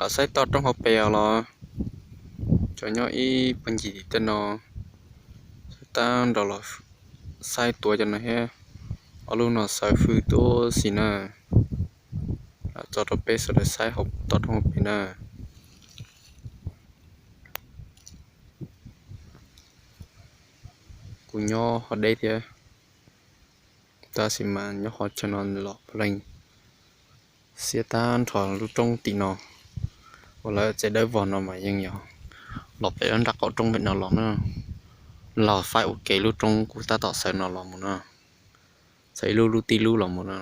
Saib toj roob hauv pes os los, cov nyob ib puag ncig tim tej no, saib tab nrog los saib tuav cov no thiab. Ob lub no xaws fwj tuab si na. Tso rau peb sawv daws saib hauv toj roob hauv pes na. Kuj nyob ho deb thiab, tab sis mas nyob qhov chaw no los puav leej xiab tag nrho lub roob tim no. Ua lawv tsev dawb vog no mas yeej yog los pem lub nrab qaum roob pem no los na, los faib ua ke lub roob kuv tab tom xaws no los mus na. Xaws ib lub lub tib lub los mus no,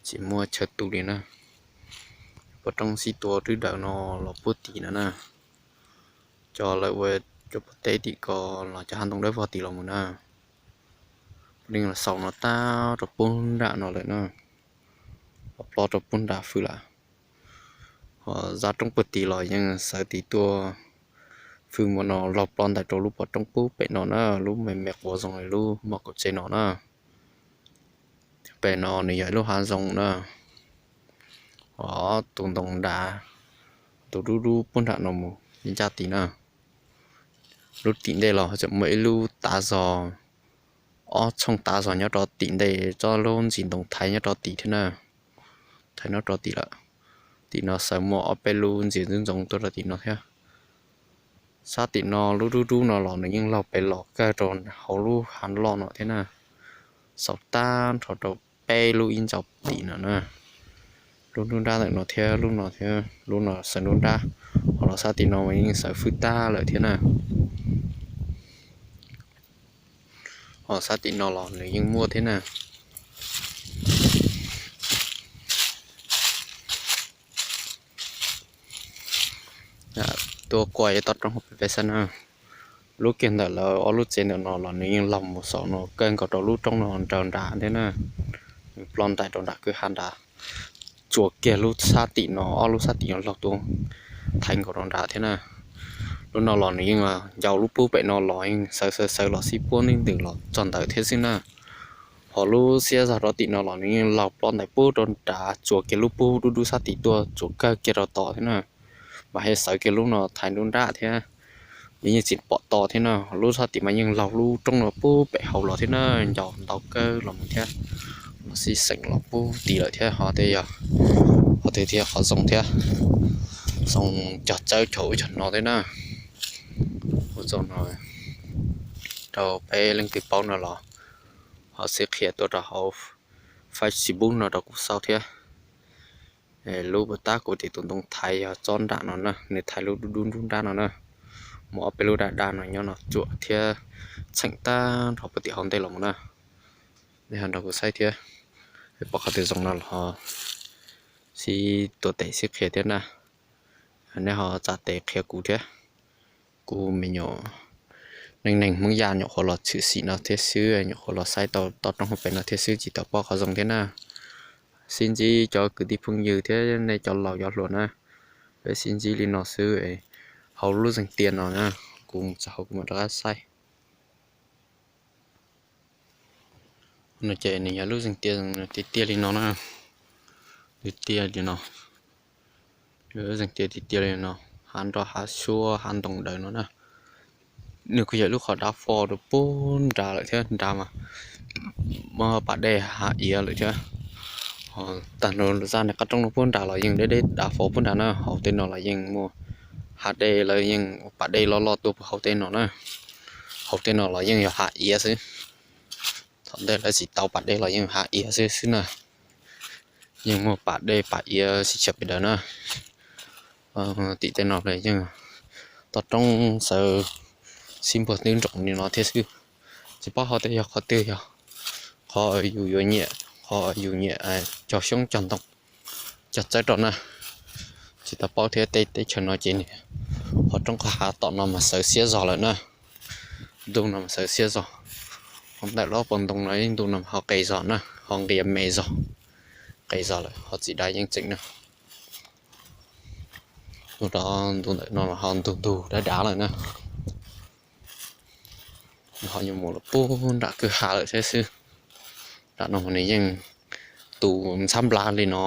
tsis muaj chaw tu li na. Pov roob sib tua twb daws no los puag tim no na. Cov lawv ua cov puag teb tim ko los cov hav ntoo dawb vog tim los mus na. Puav leej los xaus no tag rau puag nram no lawm na, los ploj rau puag nram fwj lawm. Ho zaj roob puag tim los yeej xaws tim tuaj, fwj muaj no laug ploj ntais rau lub pov roob puag pem no na, lub me me quav zoo li lub mos kaum tsev no na. Pem no nws yog ib lub hav zoov na. Ho tus ntoo nrad, tus dub dub puag nram no mus ncaj tid na. Lub tim ntej los tseem muaj ib lub tav zog, ob tshooj tav zog nyob rau tim ntej tsob lub ntsis ntoo thaiv nyob rau tim thiab na. Thaiv nyob rau tim lawm. Tim no xaws muaj ob peb lub ntsis ntxoov ntxoov tuaj rau tim no thiab. Sab tim no lub dub dub no los nws yeej laug pem los kawg rau hauv lub hav loj no thiab na. Xaus tag nrho rau peb lub ib ntsaum tim no na. Lub nruab nrab ntawm no thiab lub no thiab, lub no xaws nruab nrab, ho los sab tim no mas yeej xaws fwj tag lawm thiab na. Ho sab tim no los nws yeej muaj thiab na. Tuaj kuaj ib toj roob hauv peb peb saib na. Lub kiag ntawm lawv ob lub tsev ntawm no los nws yeej laug mus xaus no kawg nkaus rau lub roob no nraum nrad thiab na. Nws ploj ntais rau nram kwj ha nrad, tsuas kiag lub sab tim no, ob lub sab tim no laug tuaj thaiv nkaus rau nrad thiab na. Lub no los nws yeej ncau lub pub pem no los yeej xaws xaws xaws los xib puab ntwg ntws los txog ntawd thiab xwb na. Ho lub xiab zog rau tim no los nws yeej laug ploj ntais pub rau nrad tsuas kiag lub pub dub dub sab tim tuaj tsuas kawg kiag rau tod thiab na. Mas haj xaws kiag lub no thaiv nruab nrab thiab, yeej tsis pom to thiab na. Lub sab tim mas yeej laug lub roob no pub pem hauv los thiab na, ncau ntau kawg los mus thiab. Los xib xeem los pub tim lawm thiab ho tej yog, ho tej thiab qhov zoo thiab, zoo cog txawb cog ub cog no thiab na. Ua txuj no rau peb leej twg paub no los ho xib qhia tuaj rau hauv Facebook no rau kuv xauj thiab. Lub puas tab kuv tias tus ntoo thaiv yog tsob nram no na, nws thaiv lub dub dub nruab nrab no na. Muaj ob peb lub daj daj no nyob no tsuam thiab txheem tag nrho puag tim hauv ntej los mus na. Nej ho nrog kuv saib thiab, pom qhov twg zoo no los ho xib tuav tes xib qhia thiab na. Nej ho txav tes qhia kuv thiab. Kuv me nyuam neej neeg Hmoob Yaj nyuam qhuav los tshwm sim no thiab xwb, nyuam qhuav los saib tau toj roob hauv pes no thiab xwb, tsis tau paub qhov zoo thiab na. Sib ntsib cov kwv tij phooj ywg thiab nej cov laus cov hluas na, peb sib ntsib li no xwb. Hauv lub zeeg tiaj no na, kuv mus txog hauv kuv mam rov qab saib. No ces nws yog lub zeeg tiaj tiaj li no na, tiaj tiaj li no, lub zeeg tiaj tiaj li no, hav nroj hav suab hav ntoo dawm no na. Nws kuj yog lub qhov dav fo rau puag nrad lawm thiab, nrad mas muaj pas dej hav iav lawm thiab. Tag nrho zaj niag qab roob no puag nrad los yeej deb deb dav fo puag nrad na, hauv tej no los yeej muaj hav dej, lawv yeej pas dej loj loj tuaj puag hauv tej no na. Hauv tej no los yeej yog hav iav xwb. Thaum ntej lawv tsis tau pas dej los yeej hav iav xwb xwb na. Yeej muaj pas dej pas iav sib tshiab pes daws na. Tim tej no yeej toj roob xaws xib npuag twb nroos li no thiab xwb. Tsis paub hauv tej yog qhov twg yog qhov yus yuav nyiam, qhov yus nyiam cog xyoob cog ntoo cog txawb rau na. Tsis tau paub thiab, tej teb chaws no ces nws qhov roob qhov hav tom no mas xaws xiab zog lawm na. Ntu no mas xaws xiab zog, hauv ntawm lub pob ntoo no ib ntu no ho qes zog na, ho nqis me zog, qes zog lawm ho txiv dav yeej tseem na. Ntu no, ntu ntawm no ho ntug ntug dav dav lawm na. Ho yuav mus los puag nram kwj ha lawm thiab xwb. Nram no nws yeej tu ntxhab nplab li no,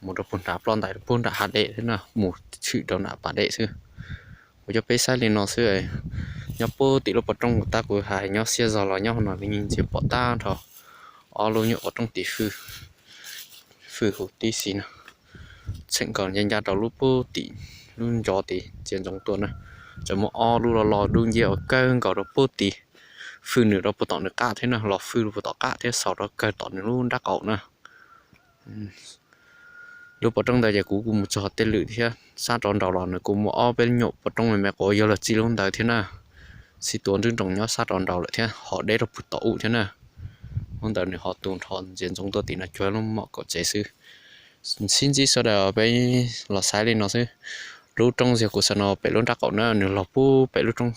mus rau puag nram ploj ntais puag nram hav dej thiab na, mus tshwm rau nram pas dej xwb. Kuv coj peb saib li no xwb. Nyob puag tim lub pov rooj tab kuv hais nyob siab zog los nyob hauv no li yeej tsis pom tag nrho ob lub nyuam qhov rooj tim fwj, fwj huv tib si na. Tseem nkaus ncaj ncaj rau lub puag tim lub ncov tid ntsia ntsoov tuaj na. Tseem muaj ob lub los los dub nciab uas kawg nkaus rau puag tim, fwj nws rau puag tom nws qab thiab na, los fwj rau puag tom qab thiab xaus rau kawg tom nws lub nrab qaum na. Lub pov rooj ntawd ces kuv kuj mus txog tej lwm thiab, sab rov nraud los nws kuj muaj ob peb nyuam pov rooj me me quav yog los txij lub ntawd thiab na. Xib tuav nrub nroos nyob sab rov nraud lawm thiab ho deb rau puag tom ub thiab na. Lub ntawd nws ho tu nrho ntsia ntsoov tuaj tim no cuag lub mom kaum tsev xwb. Sib ntsib sawv daws peb los saib li no xwb. Lub rooj yog kuv xav no pem lub nrab qaum na, nws los puag pem lub rooj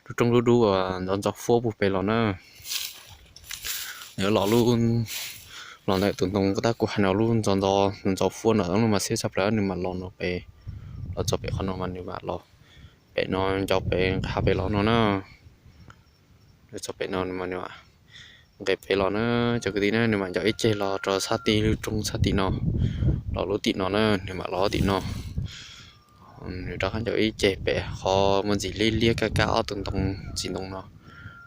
dub dub uas ntxov ntxov fuab puag pem los na. Nws los lub, los ntawm tus ntoo tab kuv hais no lub ntxov ntxov ntxov fuab no lub mas siab tshaj plaws, nws mam los no pem, los txog pem qhov no mas nws mam los pem no, nco pem nqa pem los no na. Nws txog pem no nws mam nqes pem los na, cov kwv tij na, nws mam nco ib ceg los rau sab tim lub rooj sab tim no, los lub tim no na, nws mam los tim no. Nws rov qab nco ib ceg pem qhov muaj ntxim liab liab kaj kaj ob tug ntoo txiv ntoo no,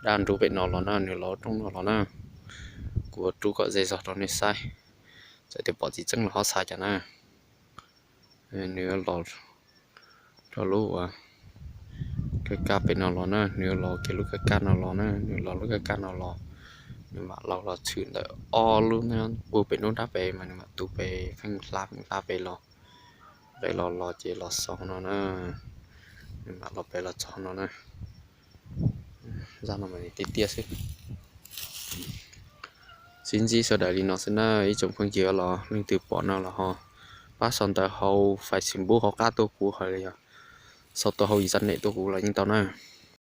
dab nrub pem no los na, nws los rooj no los na. Kuv rub kom ze zog rau nej saib, txawm tias pom tsis tseeb los ho xav cas na. Nws los rau lub uas kaj kaj pem no los na, nws los kiag lub kaj kaj no los na, nws los lub kaj kaj no los, nws mam los los tshwm ntawm ob lub puag pem lub nrab pem mas nws mam tu pem pheej hlab pheej hlab pem los, nqes los los ces los xaus no na, nws mam los pem los txog no na. Zaj no mas tiag tiag xwb. Sib ntsib sawv daws li no xwb na ib tsoom phooj ywg, los leej twg pom no los ho pab sau ntawv hauv Facebook hauv qab tuaj kuv, hos yog sau tuaj hauv internet tuaj kuv los yeej tau na.